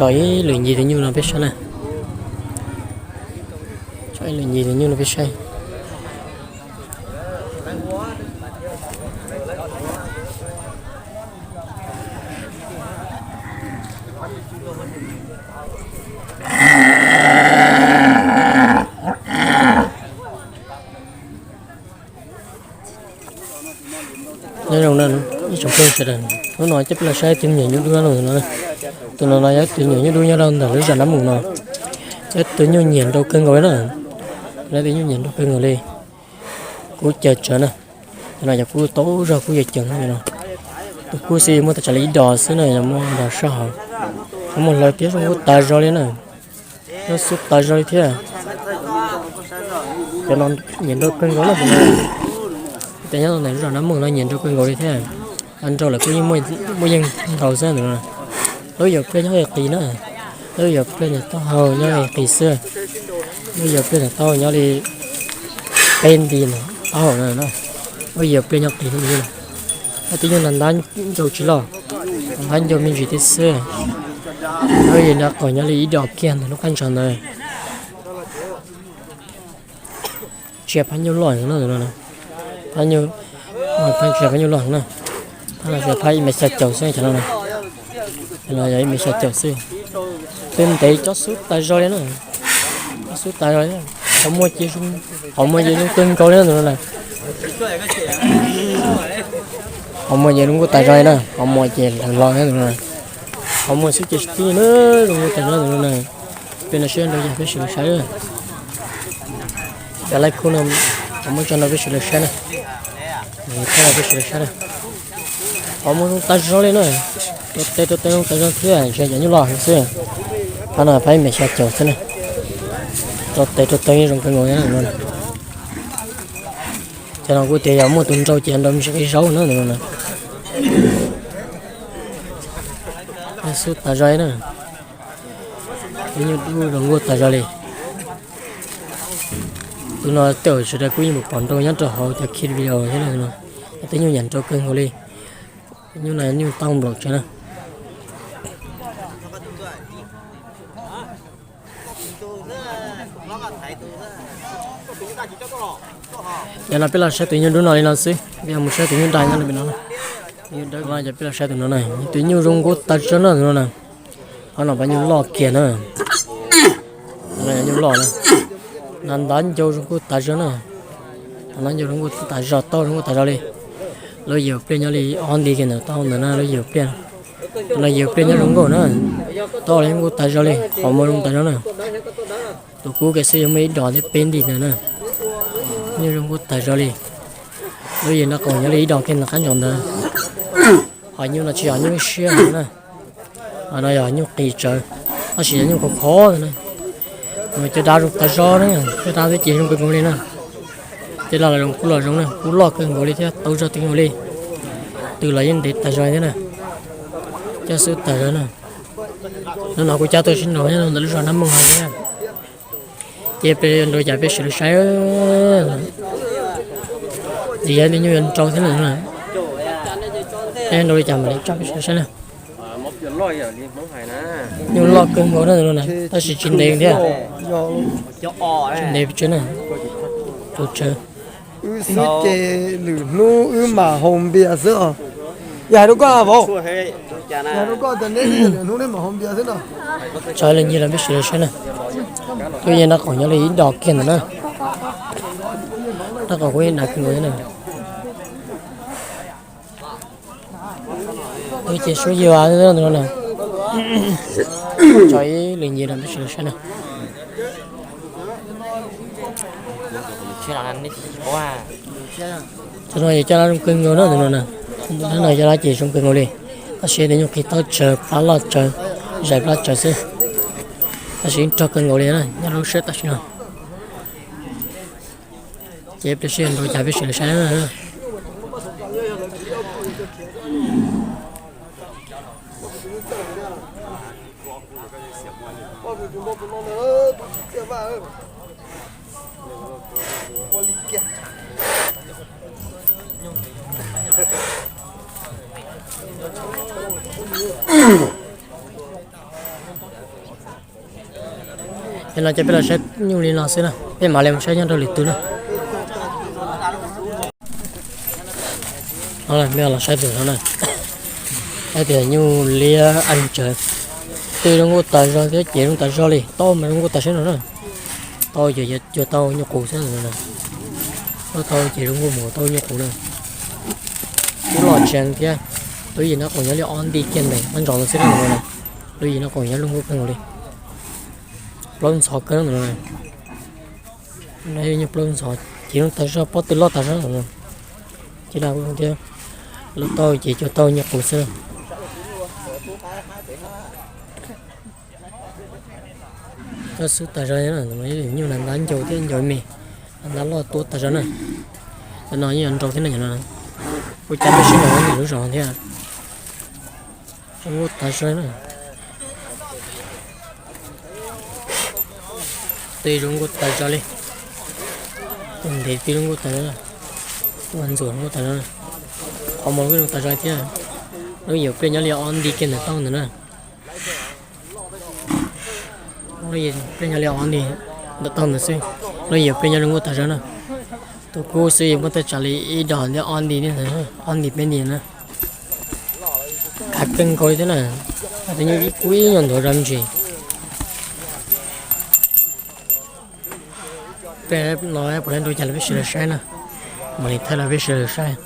Tso ib lwm ncig tus nyuj no peb saib na. Tso ib lwm ncig tus nyuj no peb saib. Nyob zoo na ib tsoom phooj ywg sawv daws, hnub no coj peb los saib tus nyuj nyiam nyuj dub no. Tus no no yog tus nyuj nyiam nyuj dub nyob rau ntawm lub zos Nab Mus no. Yog tus nyuj nyiam nrau kawg nkaus li na. Yog tus nyuj nyiam nrau kawg nkaus li. Kub caws tsawv na. Tus no yog kub tau zog kub caws ceev no. Tus kub xwb muaj tag tsam li ib dos xwb na, yog muaj dos sab hauv. Muaj hlawv thiab zoo nkauj tas zog li na. Zoo xub tas zog li thiab. Cov no nyiam nrau kawg nkaus na. Tus nyob ntawm zos Nab Mus no nyiam nrau kawg nkaus li thiab. Nrau lawm kuj yeej muaj yeej nrau xwb ntawm no. Lub yuav pliaj nyob qis na. Lub yuav pliaj nyob taub hau nyob qis xwb. Lub yuav pliaj nyob taub hau nyob li peb nti taub hau na. Lub yuav pliaj nyob qis li. Tus nyuj no ntab ncau tsis loj, ntab ncau me ntsis thiab xwb. Lub yuav nyob qis nyob li ib dos kiag ntawm lub qab ntsaum ntawd. Tsis yog phab nyuj loj heev no, phab nyuj, phab tsis yog phab nyuj loj heev na. Phab no tsis yog phab ib mev xya caum xwb cov no. Cov no yog ib mev xya caum xwb. Twb ntev cob xub tas zog li na. Cob xub tas zog li. Qhov muag ces zoo, qhov muag ces zoo kawg nkaus li na tus no na. Qhov muag ces zoo nkauj tas zog li na, qhov muag ces lawv los na tus no na. Qhov muag xwb ces tib na, zoo nkauj tas zog tus no na. Peb no seb nrau yog peb sawv daws saib. Cov laib khub no kuv muab tso nrau peb sawv daws saib na. Thaij rau peb sawv daws saib na. Qhov muag zoo tas zog li na. Rau tes rau tes zoo tas zog thiab, ntshe cov nyuj loj heev xwb. Phab no phab ib mev xya caum xwb na. Rau tes rau tes zoo kawg nkaus no. Cov no kuj tias yog muaj tus nrau ces nrau me ntsis qis zaub na tus no na. Xub tas zog li na. Tus nyuj dub zoo nkauj tas zog li. Tus no tej zaum sawv daws kuj yeej pom nrau nyob rau hauv cov clip video thiab no. Tus nyuj nyiam nrau kawg nkaus li. Nyuj no nyuj tauj nplaum tsawv na. Cov no peb los saib tus nyuj dub no li no xwb, peb mus saib tus nyuj daj nyob pem no. Tus nyuj dawb no ces peb los saib tus no na, tus nyuj zoo nkauj tas zog na tus no na. Qhov no pab nyuj loj kiag na. Nyuj loj na. Ntav ncau zoo nkauj tas zog na. Ntav ncau zoo nkauj tas zog, taub zoo nkauj tas zog li. Lub yawg pliaj nyob li ob nti kiag ntawm taub hau ntawd na lub yawg pliaj. Tus no yawg pliaj nyob zoo nkauj na. Taub zoo nkauj tas zog li, qhov muag zoo tas zog na. Tus kub kiag xwb yuav muaj ib dos thiab peb nti ntawd na. Nyuj zoo nkauj tas zog li. Lub yawg nraub qaum nyob li ib dos kiag ntawm qab ntsaum ntawd. Hos nyuj no tsis yog nyuj siab na. Hos no yog nyuj qis tsawv, tab sis yog nyuj khov khov na. Cov dab zoo tas zog na, cov dab twb ces zoo kawg nkaus li na. Tej loj los zoo, kub los zoo na, kub loj kawg nkaus li thiab tau zog kawg nkaus li. Tws los yeej ntev tas zog thiab na. Coj xwb tas zog na. Hnub no kuv cab tuaj sib nraus nyob ntawm lub zos Nab Mooj no thiab. Ces peb nrau cas peb sawv daws saib. Ntxim yog tus nyuj yuav nrau thiab na. Peb nrau li cas mam li tso peb sawv daws saib na. Nyuj loj kawg nkaus na, tab sis tsis ntev thiab. Tsis ntev pes tsawg na. Tus tsawv. Wb xwb ces lwm hnub wb mam haus npias xwb os. Yog hais rau koj vauv, yog hais rau koj tias neb lwm hnub neb mam haus npias xwb no. Tso lwm ncig los peb sawv daws saib na. Twb yeej nraub qaum nyob li ib dos kiag ntawm na. Nraub qaum kuj yeej dav kawg nkaus thiab na. Ces suab yig ntawm no na. Tso ib lwm ncig los peb sawv daws saib na. Cov no yog cov lab zoo kawg nkaus na tus no na. Lab no cov lab ces zoo kawg nkaus li. Tab sis tus nyuj qis taub tsawv, plab loj tsawv, zais plab tsawv xwb. Tab sis yeej rog kawg nkaus li na nyob rau lub sij hawm tam sim no. Ces peb sib nrau cas peb sawv daws saib na. No ces peb los saib nyuj li no xwb na, peb mam li mus saib nyob rau lwm tus na. No peb los saib tus no na, saib tias nyuj liab a tsawv, twb zoo nkauj tas zog thiab ces zoo tas zog li, tau mas zoo nkauj tas zog no na. Tau ces cuag tau nyuj qus xwb no. Tau ces zoo nkauj mus tau nyuj qus na. Twb loj tsev thiab, lub yim no qoom nyob li ob nti kiag ntawm qab ntsos no xwb na. Lub yim no qoom nyob zoo nkauj kawg nkaus li. Plaub ntxhov kawg no. No yog nyuj plaub ntxhov, ces zoo tas zog, pob tw loj tas zog no. Ces thiab, lub tau ces cuag tau nyuj qus xwb. Tau xwb tas zog, nyuj nas ntab ncau thiab ncau me, nas ntab loj tuab tas zog na. Cov no yeej yuav nrau thiab na, cov no kuj cab peb sib nrau ib lub zos thiab. Zoo nkauj tas zog na. Twb zoo nkauj tas zog li. Tus ntev twb zoo nkauj tas zog, tus ntxuam zoo nkauj tas zog. Qhov muag zoo tas zog thiab. Lub yim pliaj nyob li ob nti kiag ntawm taub ntawd na. Lub yim pliaj nyob li ob nti ntawm taub ntawd xwb. Lub yim pliaj nyob zoo nkauj tas zog na. Tus kub xwb yeej muaj tej tsam li ib dos thiab ob nti, ob nti peb nti na. Khav kawg nkaus li thiab na. Tus nyuj ib kub ib nyuag nthuav zog me ntsis. Peb no puas nrau cas los peb sawv daws saib na. Mam li thaij los peb sawv daws saib.